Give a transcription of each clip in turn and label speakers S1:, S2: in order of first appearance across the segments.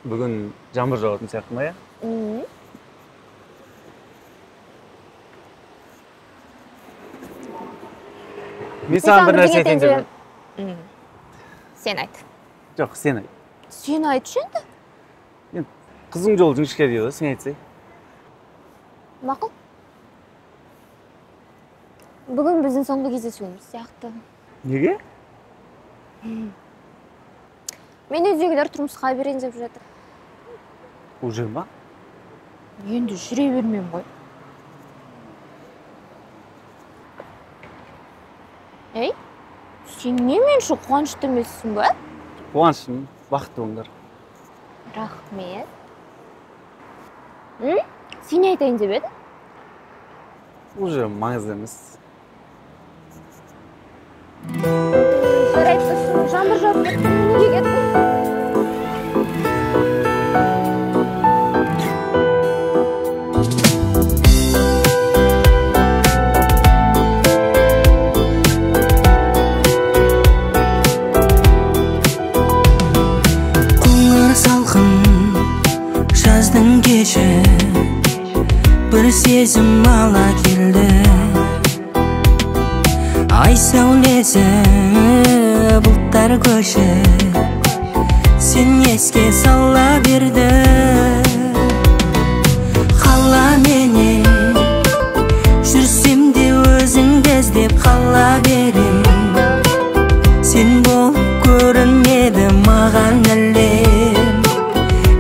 S1: Бүгін жаңбыр жауатын сияқты ма, иә? Мен саған бір нәрсе айтайын деп едім.
S2: Сен айт.
S1: Жоқ, сен айт.
S2: Сен айтшы енді.
S1: Енді қыздың жолы жіңішке дейді ғой, сен айтсай.
S2: Мақұл. Бүгін біздің соңғы кездесуіміз сияқты.
S1: Неге?
S2: Мен үйдегілер тұрмысқа берейін деп жатыр.
S1: Уже ма?
S2: Енді жүре бермеймін ғой. Ей, сен не мен үшін қуанышты емессің ба?
S1: Қуаныштымын, бақытты болыңдар.
S2: Рахмет. Сен не айтайын деп едің?
S1: Уже маңызды емес.
S2: Жарайды, жаңбыр жауып кетті, неге кеттің?
S3: Қоңыр салқын жаздың кеші бір сезім ала келді. Ай сәулесі бұлттар көшіп сен еске сала берді. Қала менен жүрсем де өзіңді іздеп қала берем. Сен болып көрінмеді маған әлем,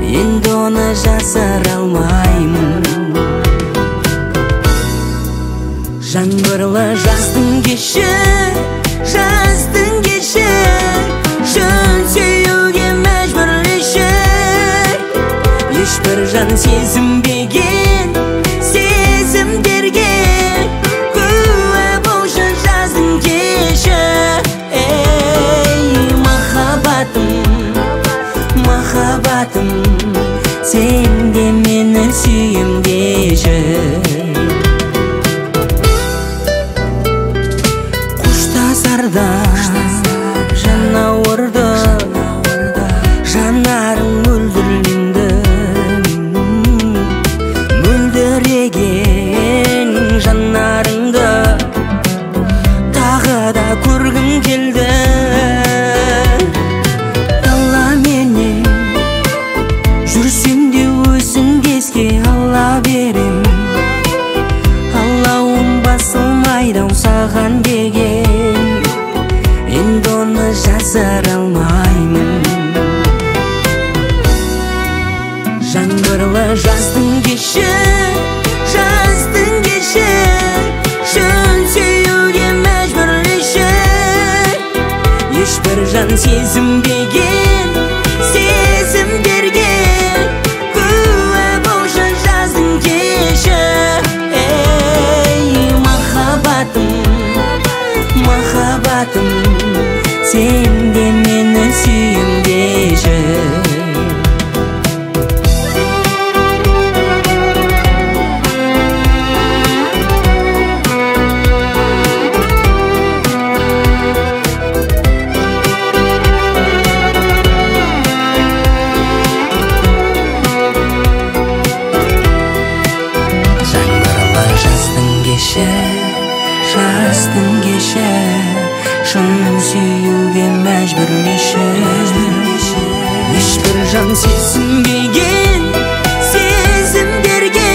S3: енді оны жасыра алмаймын. Жаңбырлы жаздың кеші, жаздың кеші, шын сүюге мәжбүрлеші. Ешбір жан сезінбеген сезімдерге куә болшы жаздың кеші. Ей, махаббатым, махаббатым, сен де мені сүйем деші. Жан ауырды, жанарың мөлдірленді, мөлдіреген жанарыңды тағы да көргім келді. Дала менен жүрсем де өзіңді еске ала берем. Алауым басылмайды ау саған деген, енді оны жасыра алмаймын. Жаңбырлы жаздың кеші, жаздың кеші, шын сүюге мәжбүрлеші. Ешбір жан сезінбеген сезімдерге куә болшы жаздың кеші. Ей, махаббатым, махаббатым, сен де мені сүйем деші. Жаңбырлы жаздың кеші, жаздың кеші, шын сүюге мәжбүрлеші. Ешбір жан сезінбеген сезімдерге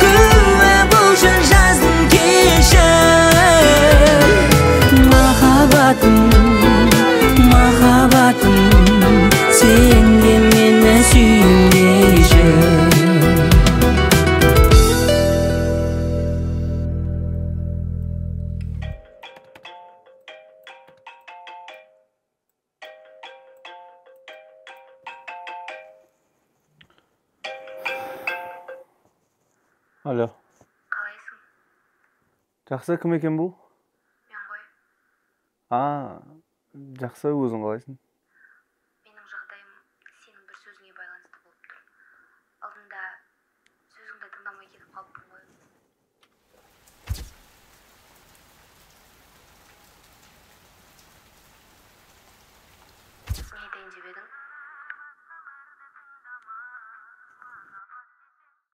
S3: куә болшы жаздың кеші. Махаббатым, махаббатым, сен де мені сүйем деші.
S1: Алло.
S4: Қалайсың?
S1: Жақсы, кім екен бұл?
S4: Мен ғой.
S1: А, жақсы, өзің қалайсың?